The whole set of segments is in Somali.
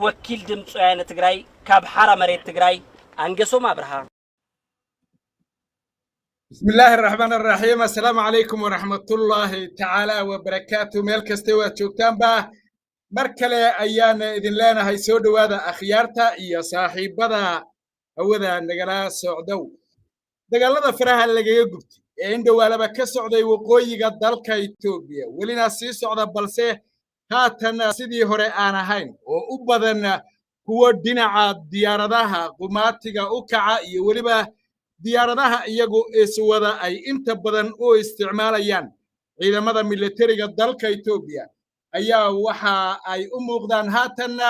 ወኪል ድምፂ ወያነ ትግራይ ካብ ሓራ መሬት ትግራይ ኣንገሶም ኣብርሃ። بسم الله الرحمن الرحيم، السلام عليكم ورحمة الله تعالى وبركاته. Meel kasta waad joogtaanba, mar kale ayaan idin leenahay soo dhowaada, akhyaarta iyo saaxiibada hawada nagala socdow. Dagaalada faraha lagaga gubtay ee in dhowaalaba ka socday waqooyiga dalka Etoobiya welina sii socda, balse haatan sidii hore aan ahayn oo u badan kuwo dhinaca diyaaradaha qumaatiga u kaca iyo weliba diyaaradaha iyagu iswada ay inta badan u isticmaalayaan ciidamada militariga dalka Etoobiya, ayaa waxa ay u muuqdaan haatanna,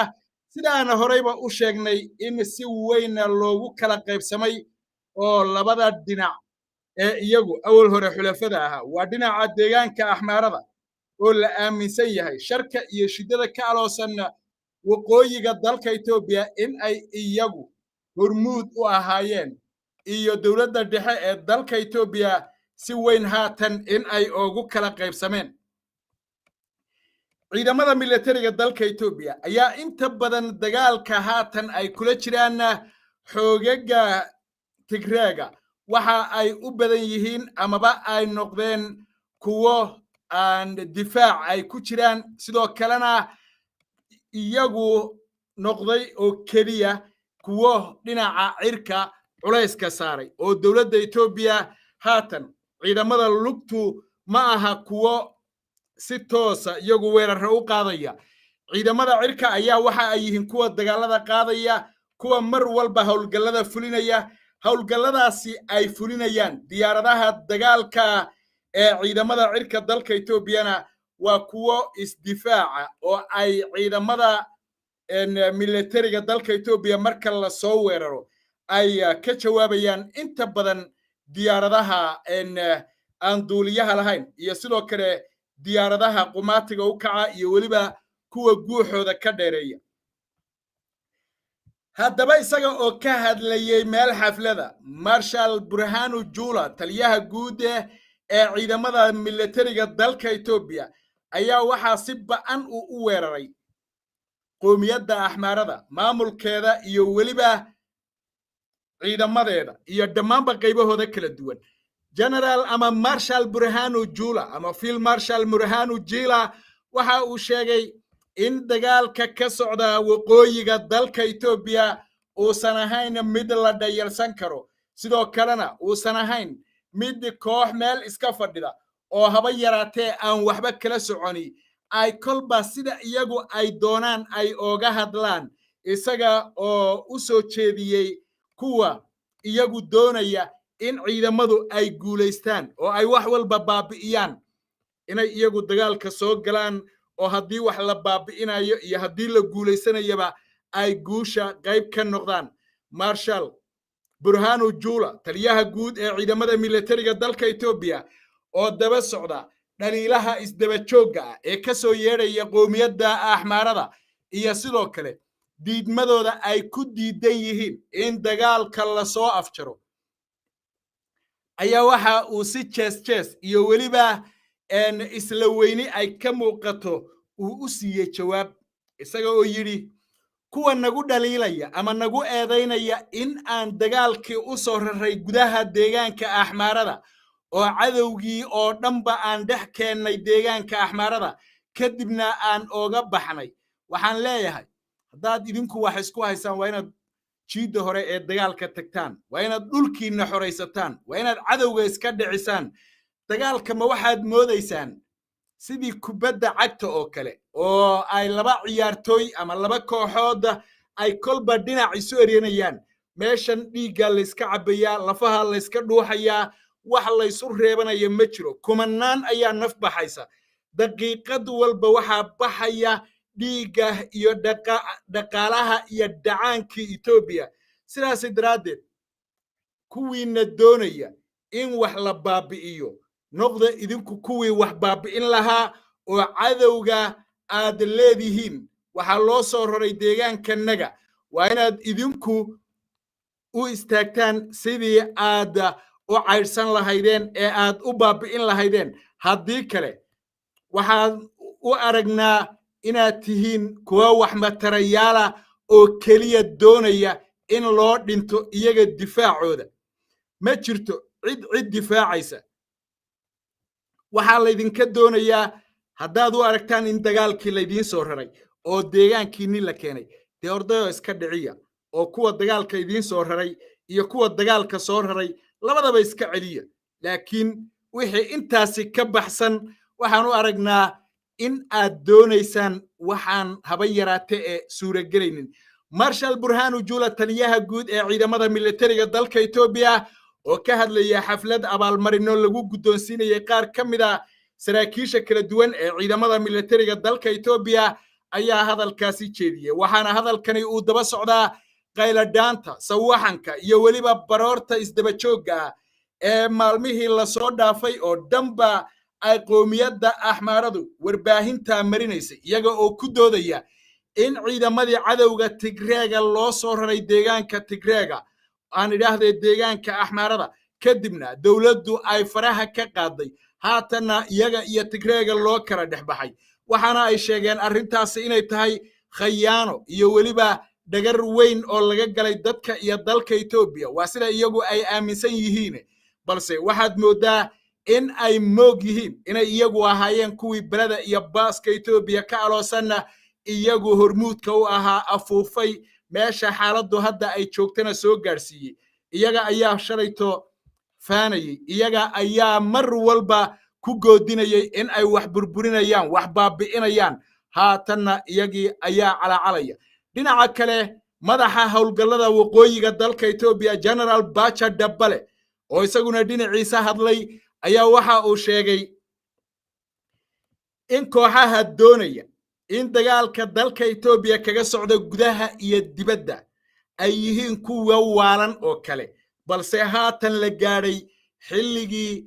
sidaan horeyba u sheegnay, in si weyn loogu kala qaybsamay oo labada dhinac ee iyagu awal hore xulafada ahaa, waa dhinaca deegaanka Axmaarada oo la aaminsan yahay sharka iyo shiddada ka aloosan waqooyiga dalka Etoobiya in ay iyagu hormuud u ahaayeen, iyo dowladda dhexe ee dalka Etoobiya, si weyn haatan in ay ugu kala qaybsameen. Ciidamada militariga dalka Etoobiya ayaa inta badan dagaalka haatan ay kula jiraan xoogaga Tigreega waxa ay u badan yihiin amaba ay noqdeen kuwo aan difaac ay ku jiraan, sidoo kalena iyagu noqday oo keliya kuwo dhinaca cirka culayska saaray, oo dowladda Etoobiya haatan ciidamada lugtu ma aha kuwo si toosa iyagu weerarra u qaadaya. Ciidamada cirka ayaa waxa ay yihiin kuwa dagaalada qaadaya, kuwa mar walba howlgallada fulinaya. Howlgalladaasi ay fulinayaan diyaaradaha dagaalka ee ciidamada cirka dalka Etoobiyana waa kuwo isdifaaca oo ay ciidamada militariga dalka Etoobiya marka lasoo weeraro ay ka jawaabayaan inta badan diyaaradaha aan duuliyaha lahayn iyo sidoo kale diyaaradaha qumaatiga u kaca iyo weliba kuwa guuxooda ka dheereeya. Haddaba, isaga oo ka hadlayey meel xaflada, Marshal Burhanu Jula, taliyaha guud ee ciidamada militariga dalka Etoobiya, ayaa waxaa si ba'an uu u weeraray qoomiyadda Axmaarada, maamulkeeda iyo weliba ciidamadeeda iyo dhammaanba qaybahooda kala duwan. General ama Marshal Burhanu Jula ama Field Marshal Burhanu Jila waxa uu sheegay in dagaalka ka socda waqooyiga dalka Etoobiya uusan ahayn mid la dhayalsan karo, sidoo kalena uusan ahayn mid koox meel iska fadhida oo haba yaraatee aan waxba kala soconi ay kolba sida iyagu ay doonaan ay ooga hadlaan, isaga oo u soo jeediyey kuwa iyagu doonaya in ciidamadu ay guulaystaan oo ay wax walba baabi'iyaan inay iyagu dagaalka soo galaan, oo haddii wax la baabi'inayo iyo haddii la guulaysanayaba ay guusha qayb ka noqdaan. Marshal Burhanu Jula, taliyaha guud ee ciidamada militariga dalka Etoobiya, oo daba socda dhaliilaha isdaba joogga ah ee ka soo yeedhaya qowmiyadda Axmaarada iyo sidoo kale diidmadooda ay ku diidan yihiin in dagaalka lasoo afjaro, ayaa waxa uu si jees jees iyo weliba isla weyni ay ka muuqato uu u siiyey jawaab, isaga oo yidhi: "Kuwa nagu dhaliilaya ama nagu eedaynaya in aan dagaalkii u soo raray gudaha deegaanka Axmaarada oo cadowgii oo dhanba aan dhex keennay deegaanka Axmaarada, kadibna aan ooga baxnay, waxaan leeyahay haddaad idinku wax isku haysaan, waa inaad jiidda hore ee dagaalka tagtaan, waa inaad dhulkiinna xoraysataan, waa inaad cadowga iska dhicisaan. Dagaalka ma waxaad moodaysaan sidii kubadda cagta oo kale oo ay laba ciyaartooy ama laba kooxood ay kolba dhinac isu eryanayaan? Meeshan dhiigga layska cabbayaa, lafaha layska dhuuxayaa, wax laysu reebanaya ma jiro. Kumanaan ayaa naf baxaysa daqiiqad walba. Waxaa baxaya dhiigga iyo dhaqaalaha iyo dhacaankii Etoobiya. Sidaas daraaddeed, kuwiina doonaya in wax la baabi'iyo, noqda idinku kuwii wax baabi'in lahaa oo cadowga aad leedihiin waxaa loo soo raray deegaankanaga, waa inaad idinku u istaagtaan sidii aad u caydhsan lahaydeen ee aad u baabi'in lahaydeen. Haddii kale, waxaan u aragnaa Inaad tihiin kuwa wax matarayaala oo keliya doonaya in loo dhinto iyaga difaacooda. Ma jirto cid cid difaacaysa. Waxaa laydinka doonayaa, haddaad u aragtaan in dagaalkii laydiin soo raray oo deegaankiinni la keenay, dee ordayoo iska dhiciya oo kuwa dagaalka idiin soo raray iyo kuwa dagaalka soo raray labadaba iska celiya. Laakiin wixii intaasi ka baxsan, waxaan u aragnaa in aad doonaysaan waxaan haba yaraate ee suuragelaynin. Marshal Burhanu Jula, taliyaha guud ee ciidamada militariga dalka Etoobiya, oo ka hadlaya xaflad abaalmarino lagu guddoonsiinayay qaar ka mid a saraakiisha kala duwan ee ciidamada militariga dalka Etoobiya, ayaa hadalkaasi jeediyey. Waxaana hadalkani uu daba socdaa qayladhaanta, sawaxanka iyo weliba baroorta isdaba joogga ah ee maalmihii lasoo dhaafay oo dhanba ay qowmiyadda Axmaaradu warbaahinta marinaysay, iyaga oo ku doodaya in ciidamadii cadowga Tigreega loo soo raray deegaanka Tigreega, aan idhaahdee deegaanka Axmaarada, kadibna dowladdu ay faraha ka qaaday, haatanna iyaga iyo Tigreega loo kala dhex baxay. Waxaana ay sheegeen arrintaasi inay tahay khayaano iyo weliba dhagar weyn oo laga galay dadka iyo dalka Etoobiya. Waa sida iyagu ay aaminsan yihiin, balse waxaad mooddaa in ay moog yihiin inay iyagu ahaayeen kuwii beleda iyo baaska Etoobiya ka aloosanna iyagu hormuudka u ahaa, afuufay, meesha xaaladdu hadda ay joogtana soo gaadhsiiyey. Iyaga ayaa shalayto faanayey, iyaga ayaa mar walba ku goodinayay in ay wax burburinayaan, wax baabi'inayaan. Haatanna iyagii ayaa calacalaya. Dhinaca kale, madaxa howlgallada waqooyiga dalka Etoobiya, General Bacha Dabale, oo isaguna dhinaciisa hadlay, ayaa waxa uu sheegay in kooxaha doonaya in dagaalka dalka Etoobiya kaga socda gudaha iyo dibadda ay yihiin kuwa waalan oo kale, balse haatan la gaadhay xilligii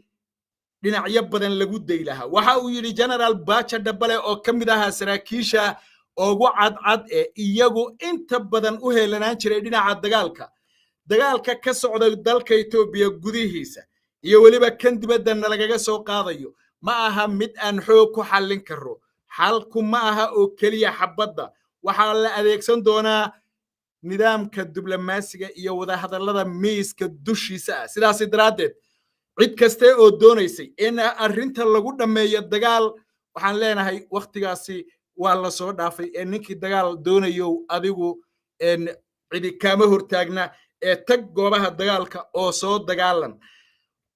dhinacyo badan lagu day lahaa. Waxa uu yidhi General Bacha Dabale, oo ka mid ahaa saraakiisha ugu cadcad ee iyagu inta badan u heelanaan jiray dhinaca dagaalka, dagaalka ka socda dalka Etoobiya gudihiisa iyo weliba kan dibadda lagaga soo qaadayo ma aha mid aan xoog ku xallin karro. Xalku ma aha oo keliya xabadda. Waxaa la adeegsan doonaa nidaamka diblomaasiga iyo wadahadallada miiska dushiisa ah. Sidaasi daraaddeed, cid kaste oo doonaysay in arrinta lagu dhammeeyo dagaal, waxaan leenahay wakhtigaasi waa la soo dhaafay, ee ninkii dagaal doonayow, adigu cidi kaama hortaagna ee tag goobaha dagaalka oo soo dagaalan.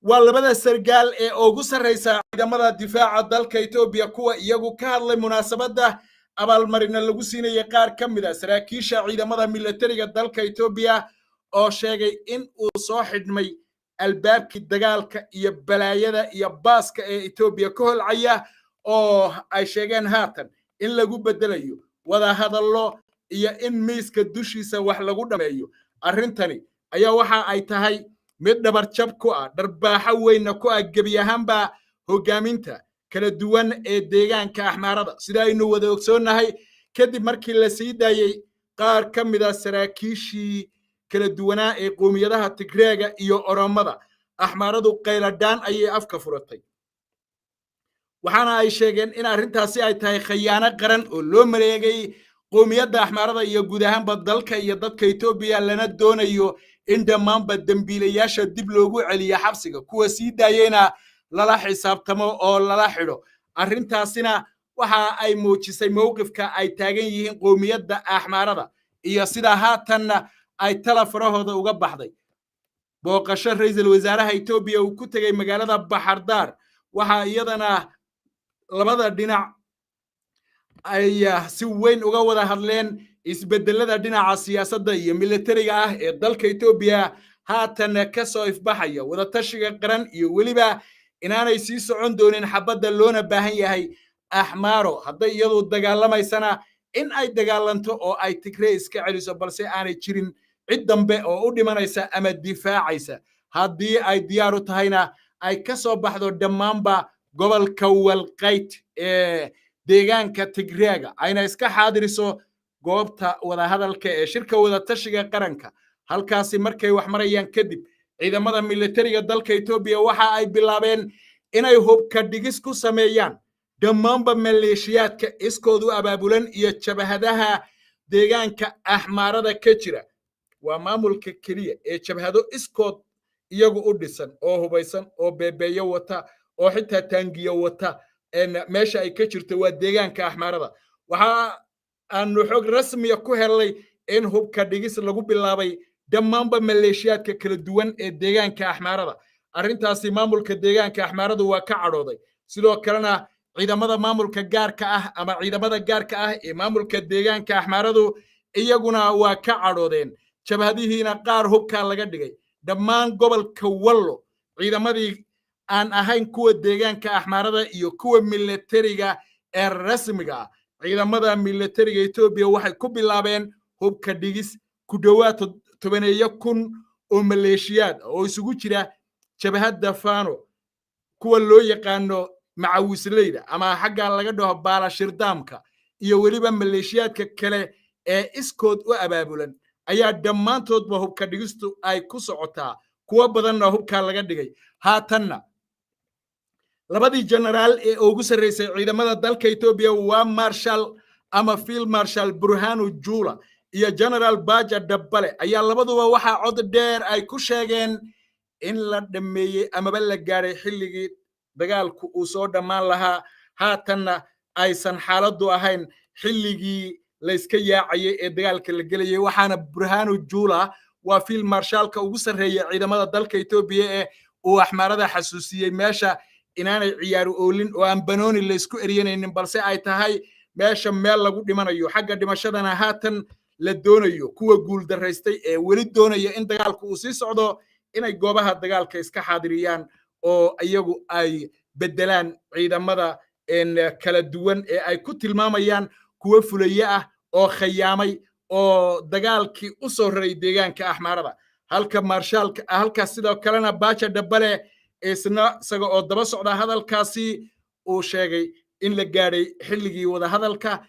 Waa labada sargaal ee ugu sarraysa ciidamada difaaca dalka Etoobiya kuwa iyagu ka hadlay munaasabadda abaalmarina lagu siinayay qaar ka mid a saraakiisha ciidamada militariga dalka Etoobiya, oo sheegay in uu soo xidhmay albaabkii dagaalka iyo balaayada iyo baaska ee Etoobiya ka holcaya, oo ay sheegeen haatan in lagu beddelayo wadahadallo iyo in miiska dushiisa wax lagu dhammeeyo. Arrintani ayaa waxa ay tahay mid dhabarjab ku ah, dharbaaxo weynna ku ah gebi ahaanba hoggaaminta kala duwan ee deegaanka Axmaarada. Sida aynu wada ogsoonnahay, kadib markii la sii daayey qaar ka mid a saraakiishii kala duwanaa ee qowmiyadaha Tigreega iyo Oromada, Axmaaradu qayladhaan ayay afka furatay. Waxaana ay sheegeen in arrintaasi ay tahay khayaano qaran oo loo maleegay qowmiyadda Axmaarada iyo guud ahaanba dalka iyo dadka Etoobiya, lana doonayo in dhammaanba dembiilayaasha dib loogu celiyo xabsiga, kuwa sii daayeyna lala xisaabtamo oo lala xidho. Arrintaasina waxa ay muujisay mowqifka ay taagan yihiin qowmiyadda Axmaarada iyo sida haatanna ay tala farahooda uga baxday. Booqasho ra'iisul wasaaraha Etoobiya uu ku tegey magaalada Baxardaar, waxaa iyadana labada dhinac ay si weyn uga wada hadleen isbeddelada dhinaca siyaasadda iyo militariga ah ee dalka Etoobiya haatan ka soo ifbaxaya, wadatashiga qaran iyo weliba inaanay sii socon doonin xabadda, loona baahan yahay Axmaaro hadday iyadu dagaalamaysana in ay dagaalanto oo ay Tigree iska celiso, balse aanay jirin cid dambe oo u dhimanaysa ama difaacaysa. Haddii ay diyaar u tahayna, ay ka soo baxdo dhammaanba gobolka Walqayt ee deegaanka Tigreega, ayna iska xaadiriso goobta wadahadalka ee shirka wadatashiga qaranka. Halkaasi markay wax marayaan kadib, ciidamada militariga dalka Etoobiya waxa ay bilaabeen inay hubka dhigis ku sameeyaan Dhammaanba maleeshiyaadka iskood u abaabulan iyo jabhadaha deegaanka Axmaarada ka jira, waa maamulka keliya ee jabhado iskood iyagu u dhisan oo hubaysan oo beebeeyo wata oo xitaa taangiyo wata meesha ay ka jirto waa deegaanka Axmaarada. Waxa aanu xog rasmiya ku helnay in hubka dhigis lagu bilaabay dhammaanba maleeshiyaadka kala duwan ee deegaanka Axmaarada. Arrintaasi maamulka deegaanka Axmaaradu waa ka cadhooday. Sidoo kalena ciidamada maamulka gaarka ah ama ciidamada gaarka ah ee maamulka deegaanka Axmaaradu iyaguna waa ka cadhoodeen. Jabhadihiina qaar hubkaa laga dhigay. Dhammaan gobolka Wallo ciidamadii aan ahayn kuwa deegaanka Axmaarada iyo kuwa milatariga ee rasmiga ah, ciidamada milatariga Etoobiya waxay ku bilaabeen hubka dhigis ku dhowaad 10,000 oo maleeshiyaad oo isugu jira jabhadda Fano, kuwa loo yaqaano macawisleyda ama xagga laga dhaho baalashirdaamka, iyo weliba maleeshiyaadka kale ee iskood u abaabulan ayaa dhammaantoodba hubka dhigistu ay ku socotaa, kuwo badanna hubkaa laga dhigay. Haatanna labadii jenaraal ee ugu sarraysay ciidamada dalka Etoobiya, waa Marshal ama Field Marshal Burhanu Jula iyo General Baja Dabbale, ayaa labaduba waxaa cod dheer ay ku sheegeen in la dhammeeyey amaba la gaadhay xilligii dagaalku uu soo dhammaan lahaa, haatanna aysan xaaladdu ahayn xilligii layska yaacayay ee dagaalka la gelayay. Waxaana Burhanu Jula, waa field marshaalka ugu sarreeya ciidamada dalka Etoobiya, ee uu Axmaarada xasuusiyey meesha inaanay ciyaaru oolin oo aan banooni laysku eryanaynin, balse ay tahay meesha meel lagu dhimanayo, xagga dhimashadana haatan la doonayo kuwa guuldaraystay ee weli doonaya in dagaalku uu sii socdo inay goobaha dagaalka iska xaadiriyaan oo iyagu ay beddelaan ciidamada kala duwan ee ay ku tilmaamayaan kuwo fulaye ah oo khayaamay oo dagaalkii u soo raray deegaanka Axmaarada. Halka maarshaalka halka sidoo kalena Baaja Dhabbale isna isaga oo daba socda hadalkaasi uu sheegay in la gaadhay xilligii wadahadalka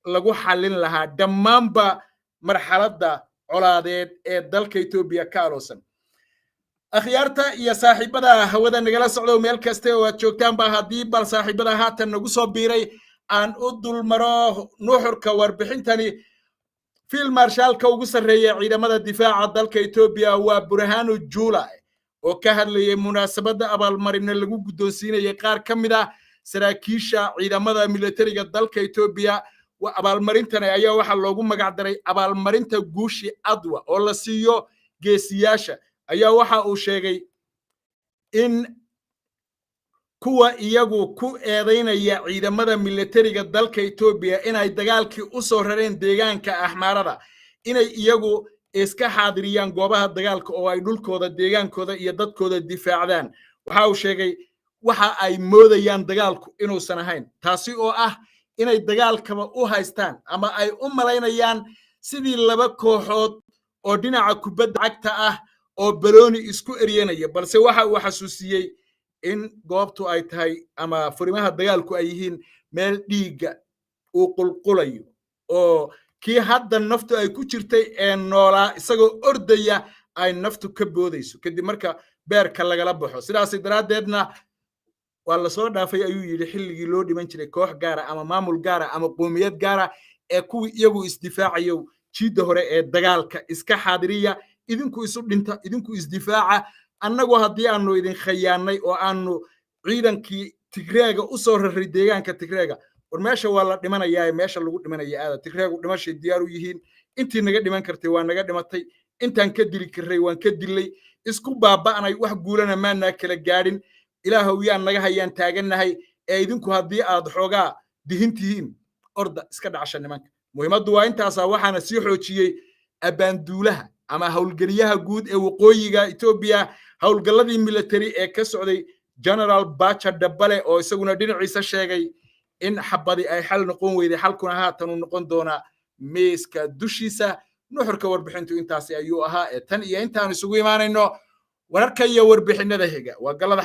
lagu xallin lahaa dhammaanba marxaladda colaadeed ee dalka Etoobiya ka aloosan. Akhyaarta iyo saaxiibada hawada nagala socdo meel kasta oo aad joogtaanba, haddii bal saaxiibada haatan nagu soo biiray aan u dulmaro nuxurka warbixintani, field marshaalka ugu sarreeya ciidamada difaaca dalka Etoobiya waa Burhanu Jula oo ka hadlayay munaasabadda abaalmarino lagu guddoonsiinayay qaar ka mid ah saraakiisha ciidamada militariga dalka Etoobiya. Abaalmarintani ayaa waxaa loogu magac daray abaalmarinta guushi Adwa oo la siiyo geesiyaasha, ayaa waxa uu sheegay in kuwa iyagu ku eedaynaya ciidamada militariga dalka Etoobiya inay dagaalkii u soo rareen deegaanka Axmaarada inay iyagu iska xaadiriyaan goobaha dagaalka oo ay dhulkooda, deegaankooda iyo dadkooda difaacdaan. Waxa uu sheegay waxa ay moodayaan dagaalku inuusan ahayn taasi, oo ah inay dagaalkaba u haystaan ama ay u malaynayaan sidii laba kooxood oo dhinaca kubadda cagta ah oo balooni isku eryanaya, balse waxa uu xasuusiyey in goobtu ay tahay ama furimaha dagaalku ay yihiin meel dhiigga uu qulqulayo oo kii hadda naftu ay ku jirtay ee noolaa isagoo ordaya ay naftu ka boodayso kadib marka beerka lagala baxo. Sidaas daraaddeedna waa lasoo dhaafay, ayuu yidhi, xilligii loo dhiman jiray koox gaara ama maamul gaara ama qoomiyad gaara, ee kuwii iyagu isdifaacayo jiidda hore ee dagaalka iska xaadiriya, idinku isu dhinta, idinku isdifaaca. Annagu haddii aanu idin khayaannay oo aanu ciidankii Tigreega u soo raray deegaanka Tigreega, war meesha waa la dhimanayaa, meesha lagu dhimanaya aada. Tigreegu dhimashay diyaar u yihiin. Intii naga dhiman kartay waa naga dhimatay, intaan ka dili karray waan ka dilay, isku baaba'nay, wax guulana maanaa kala gaadhin. Ilaahow yaan naga hayaan taagannahay, ee idinku haddii aad xoogaa dihin tihiin, orda iska dhacsha nimanka. Muhiimaddu waa intaasaa. Waxaana sii xoojiyey abbaanduulaha ama howlgeliyaha guud ee waqooyiga Etoobiya howlgalladii military ee ka socday, General Bacha Dabbale, oo isaguna dhinaciisa sheegay in xabadi ay xal noqon weyday, xalkuna haatan uu noqon doonaa miiska dushiisa. Nuxurka warbixintu intaasi ayuu ahaa, ee tan iyo intaan isugu imaanayno wararka iyo warbixinnada xiga, waa galada.